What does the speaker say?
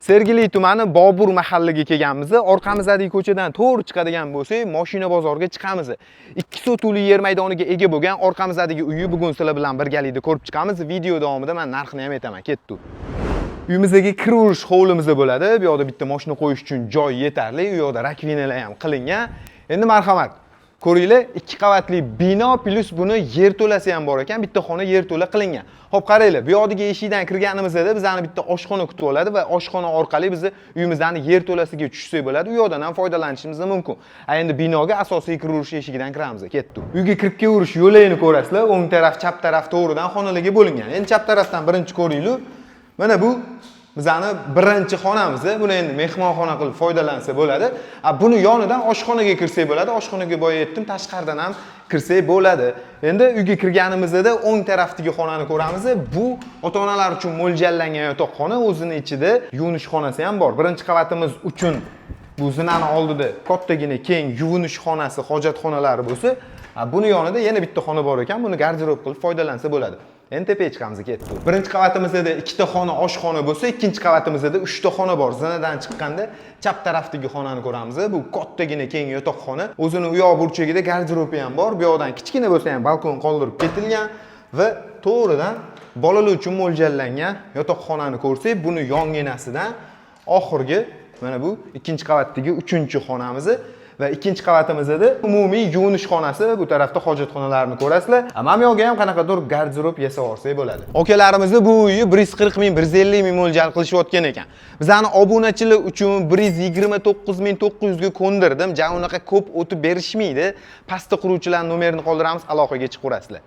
Sergeli tumani, Bobur mahallaga kelganmiz. Orqamizdagi ko'chadan to'g'ri chiqadigan bo'lsak, moshina bozorga chiqamiz. 2 sotixli yer maydoniga ega bo'lgan orqamizdagi uyni bugun sizlar bilan birgalikda ko'rib chiqamiz. Video davomida men narxini ham aytaman. Ketdik. Uyimizdagi kiraverish hovlimiz bo'ladi. Bu yoqda bitta mashina qo'yish uchun joy yetarli. U yoqda раковина lar ham qilingan. Endi marhamat. Ko'ringlar, ikki qavatli bino, плюс buni yerto'lasi ham bor ekan, bitta xona yerto'la qilingan. Xo'p, qaranglar, bu yoqdagi eshikdan kirganimizda bizani bitta oshxona kutib oladi va oshxona orqali bizni uyimizni yerto'lasiga tushsak bo'ladi. U yoqdan ham foydalanishimiz mumkin. A endi binoga asosiy kiraverish eshigidan kiramiz. Ketdik. Uyga kirib kelaverish yo'lagini ko'rasizlar. O'ng taraf, chap taraf to'g'ridan xonalarga bo'lingan. Endi chap tarafdan birinchi ko'ringlar. Mana bu bizani birinchi xonamiz. Buni endi mehmonxona qilib foydalansa bo'ladi. A buni yonidan oshxonaga kirsak bo'ladi. Oshxonaga boya aytdim, tashqaridan ham kirsak bo'ladi. Endi uyga kirganimizda o'ng tarafdagi xonani ko'ramiz. Bu ota-onalar uchun mo'ljallangan yotoqxona, o'zini ichida yuvinish xonasi ham bor. Birinchi qavatimiz uchun bu zinani oldida kattagina keng yuvinish xonasi, hojatxonalari bo'lsa, a buni yonida yana bitta xona bor ekan, buni garderob qilib foydalansa bo'ladi. Endi tepaga chiqamiz, ketdik. Birinchi qavatimizda ikkita xona, oshxona bo'lsa, ikkinchi qavatimizda uchta xona bor. Zinadan chiqqanda chap tarafdagi xonani ko'ramiz. Bu kattagina keng yotoqxona. O'zini u yoq burchagida garderobi ham bor. Bu yoqdan kichkina bo'lsa ham balkon qoldirib ketilgan va to'g'ridan bolalar uchun mo'ljallangan yotoqxonani ko'rsak, buni yonginasidan oxirgi mana bu ikkinchi qavatdagi uchinchi xonamiz va ikkinchi qavatimizda umumiy yuvinish xonasi, bu tarafda hojatxonalarni ko'rasizlar. A mana bu yoqga ham qanaqadir garderob yasab olsak bo'ladi. Akalarimizni bu uyi 140 ming, 150 ming mo'ljal qilishayotgan ekan. Bizani obunachilar uchun 129 900 ga ko'ndirdim. Ja unaqa ko'p o'tib berishmaydi. Pastda quruvchilar nomerini qoldiramiz, aloqaga chiqaverasizlar.